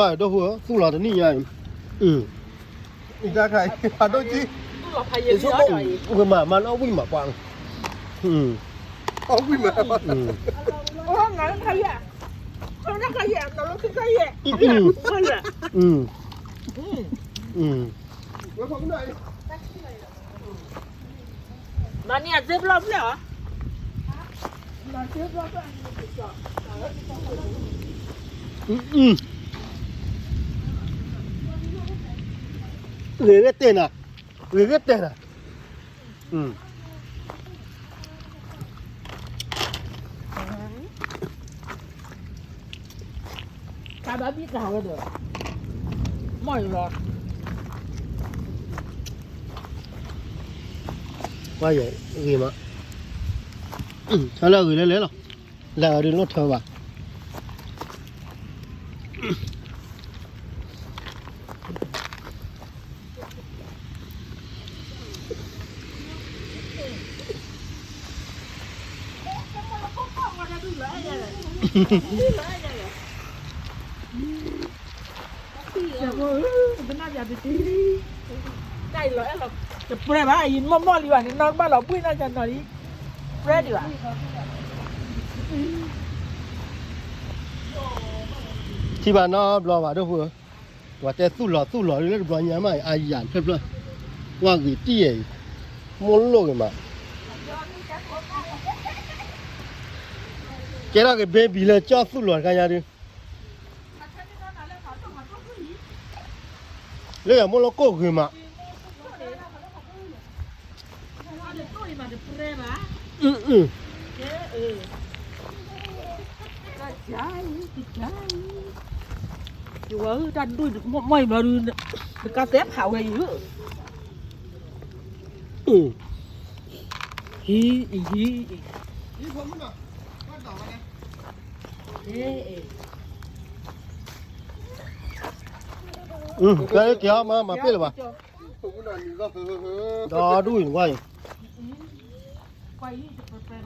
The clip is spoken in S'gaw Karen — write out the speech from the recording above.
ဒိၣ်ဟူဧၢ သူၣ်လီၤတနံၣ်ညါအံၤ, အံၤတၢ်ခါအံၤ ဖးဒိၣ်ကံ, ဝ့ၢ်မး မၤလၢအီၣ်ဝံၣ်မးပှၤ, အီၣ်ဝံၣ်မး, မၤန့ၢ်အသ့ဘျီဖျဲၣ်အီၤ, ဂ့ၤဂ့ၤတဲနၤ, ဂ့ၤဂ့ၤတဲနၤ, ကဘၣ်ဘံၣ်တၢ်ဝဲဒီး, မီၢ်အံၤလီၤ, ပှၤယဲဂ့ၤမး, ထၢလၢအဂ့ၤလဲၤလဲၤလီၤ, လၢအဒုးလိၣ်ထၢဘၣ် တပြဲဘၣ် အံၤမီၢ်မီၢ်လံဘၣ်န့ၣ် နီၢ်ဘၣ်လီၤဘှံးနီၢ်ကနီၤလံ, ပြဲဒံးဘၣ်, ထံၣ်ဘၣ်နီတဘျီဘၣ်ဒိၣ်ဃိ, ပှၤတဲသူၣ်လီၤသူၣ်လီၤလၢတဘျီညါမး အယၣ်ဖျၢၣ်ဖျၢၣ်, ကွၢ်ဂ့ၤတံၢ်အံၤ, မိၢ်လိၣ်ဂ့ၤမး, ကဲထီၣ်က့ၤ baby လၢကၠီသူၣ်လီၤတခါညါဒုး လၢယမိၢ်လၢကိၢ်ဂ့ၤမး, ယဝဲတၢ်ဒိၣ်မီၢ်မီၢ်အံၤဘျီဒုး, တကးသဲဖးဝဲအံၤဧၢ, ဟံးအံၤဟံးအံၤ, ကဲကဲမၤမၤပ့ၢ်လၢၤဘၣ်, ဒီဒူၣ်အံၤနကွၢ်အံၤ,